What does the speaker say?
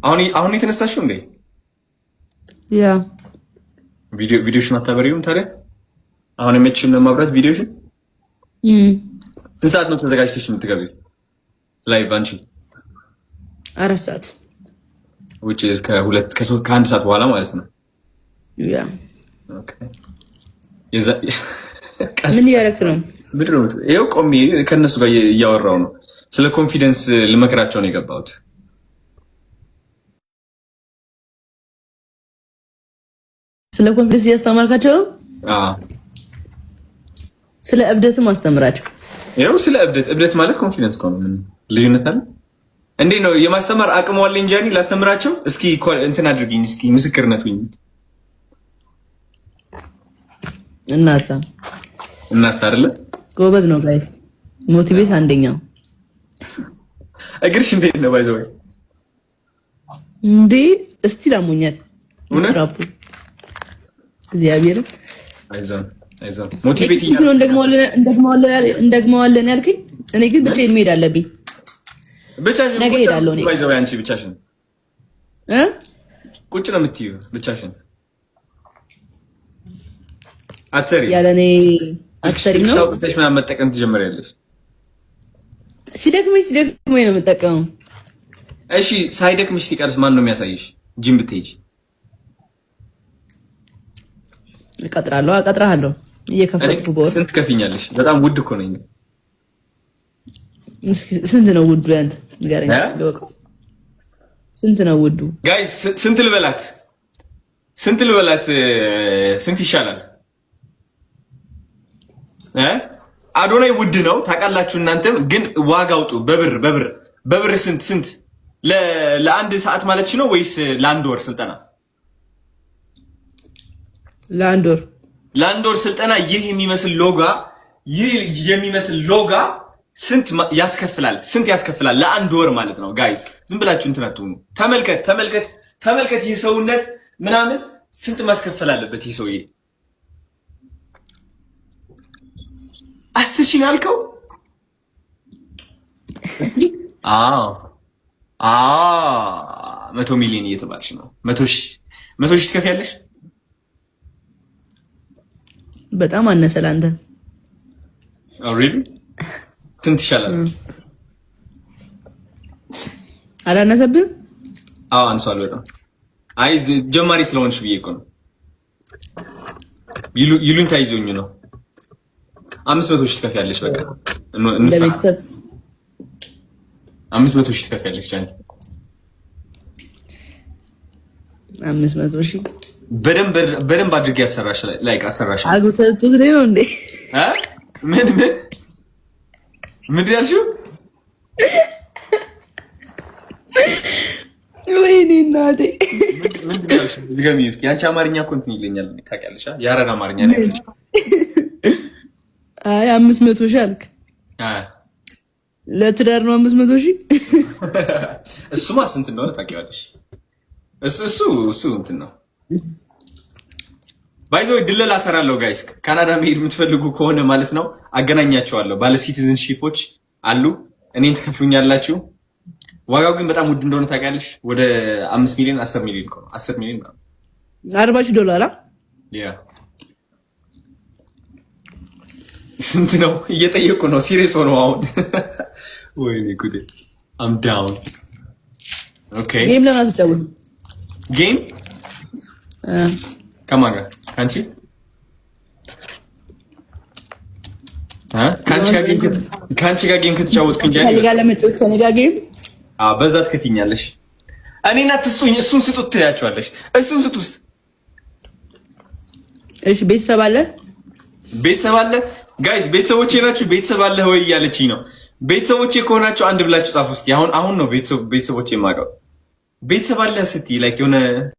አሁን አሁን የተነሳሽው እንዴ? Yeah. ቪዲዮሽን አታበሪውም ታዲያ? አሁን የመችም ለማብራት ቪዲዮሽን። ስንት ሰዓት ነው ተዘጋጅተሽ የምትገቢው live አንቺ? 4 ሰዓት። Which is ከሁለት ከሶስት ከአንድ ሰዓት በኋላ ማለት ነው። Yeah. Okay. ምን እያደረክ ነው? ምንድን ነው? ይኸው ቆሜ ከእነሱ ጋር እያወራው ነው። ስለ confidence ልመክራቸው ነው የገባሁት። ስለ confidence እያስተማርካቸው ነው? አዎ። ስለ እብደትም አስተምራቸው። ይኸው ስለ እብደት፣ እብደት ማለት confidence እኮ ነው። ምን ልዩነት አለ? እንዴት ነው የማስተማር አቅሙ አለኝ ጃኒ፣ ላስተምራቸው። እስኪ እንትን አድርጊኝ፣ እስኪ ምስክርነት ሁኝ። እናሳ እናሳ አይደለ? ጎበዝ ነው guys። Motivate አንደኛው። እግርሽ እንዴት ነው by the way? እንዴ እስቲ ላሞኛል። እውነት? ስትራፑ እግዚአብሔር። አይዞን አይዞን፣ motivate Next ነው እንደግመዋለን ያልከኝ፣ እኔ ግን ብቻዬን መሄድ አለብኝ። ብቻሽን ነገ እሄዳለሁ እኔ። By the way አንቺ ብቻሽን እ ቁጭ ነው የምትይው፣ ብቻሽን አትሰሪም። ያለ እኔ አትሰሪም ነው። አውጥተሽ ምናምን መጠቀም ትጀምሪያለሽ። ሲደክመኝ ሲደክመኝ ነው የምጠቀመው። እሺ ሳይደክምሽ ሲቀርስ ማን ነው የሚያሳይሽ? ጂም ብትሄጂ? እቀጥራለሁ፣ እቀጥርሃለሁ እየከፈልኩ በወር። ስንት ከፊኛለሽ? በጣም ውድ እኮ ነኝ። ስንት ነው ውዱ? ያንተ ንገረኝ እ? ልወቀው። ስንት ነው ውዱ? Guys፣ ስንት ልበላት? ስንት ልበላት? ስንት ይሻላል? እ? አዶናይ ውድ ነው ታውቃላችሁ። እናንተም ግን ዋጋ አውጡ። በብር በብር በብር ስንት ስንት ለአንድ ሰዓት ማለት ነው ወይስ ለአንድ ወር ስልጠና? ለአንድ ወር። ለአንድ ወር ስልጠና ይህ የሚመስል ሎጋ ስንት ያስከፍላል? ስንት ያስከፍላል? ለአንድ ወር ማለት ነው። Guys፣ ዝም ብላችሁ እንትን አትሁኑ። ተመልከት፣ ተመልከት፣ ተመልከት። ይህ ሰውነት ምናምን ስንት ማስከፈል አለበት ይህ ሰውዬ? 10,000 ነው ያልከው? አዎ አዎ፣ 100 ሚሊዮን እየተባልሽ ነው። 100,000፣ 100,000 ትከፍያለሽ? በጣም አነሰ ለአንተ። Really? ስንት ይሻላል? አላነሰብህም? አዎ አንሷል በጣም። አይ ጀማሪ ስለሆንሽ ብዬ እኮ ነው። ይሉኝታ ይዞኝ ነው። 500,000 ትከፍያለሽ። በቃ ለቤተሰብ። 500,000 ትከፍያለሽ ጃኒ። 500,000? በደንብ በደንብ አድርጌ ያሰራሽ like አሰራሽ። አግብተህ ነው እንዴ? እ ምን ምን ምንድን ያልሽው? ወይኔ እናቴ። ምንድን ነው ያልሽው? ድገሚ እስኪ። ያንቺ አማርኛ እኮ እንትን ይለኛል ታውቂያለሽ? የሀረር አማርኛ ነው ያለችው። አይ 500,000 አልክ። ለትዳር ነው 500,000? እሱማ ስንት እንደሆነ ታውቂዋለሽ። እሱ እንትን ነው። By the way ድለላ እሰራለሁ guys። ካናዳ መሄድ የምትፈልጉ ከሆነ ማለት ነው አገናኛቸዋለሁ። ባለ citizenship ኦች አሉ። እኔን ትከፍሉኛላችሁ። ዋጋው ግን በጣም ውድ እንደሆነ ታውቂያለሽ። ወደ 5 ሚሊዮን፣ 10 ሚሊዮን እኮ ነው። 10 ሚሊዮን ነው። 40,000 ዶላር። Yeah፣ ስንት ነው እየጠየቁ ነው። Serious ሆነው አሁን። ወይኔ ጉዴ፣ I'm down, okay። Game ለምን አትጫወትም? Game ከማን ጋር? ከአንቺ ከአንቺ ጋር game ከተጫወትኩኝ ከእኔ ጋር ለመጫወት ከእኔ ጋር game? አዎ፣ በዛ ትከፊኛለሽ። እኔን አትስጡኝ፣ እሱን ስጡት ትያቸዋለሽ። እሱን ስጡት። እሺ ቤተሰብ አለ? ቤተሰብ አለ guys፣ ቤተሰቦቼ ናችሁ። ቤተሰብ አለ ወይ እያለችኝ ነው። ቤተሰቦቼ ከሆናችሁ አንድ ብላችሁ ጻፉ እስኪ። አሁን አሁን ነው ቤተሰቦቼ የማውቀው። ቤተሰብ አለ ስትይ like የሆነ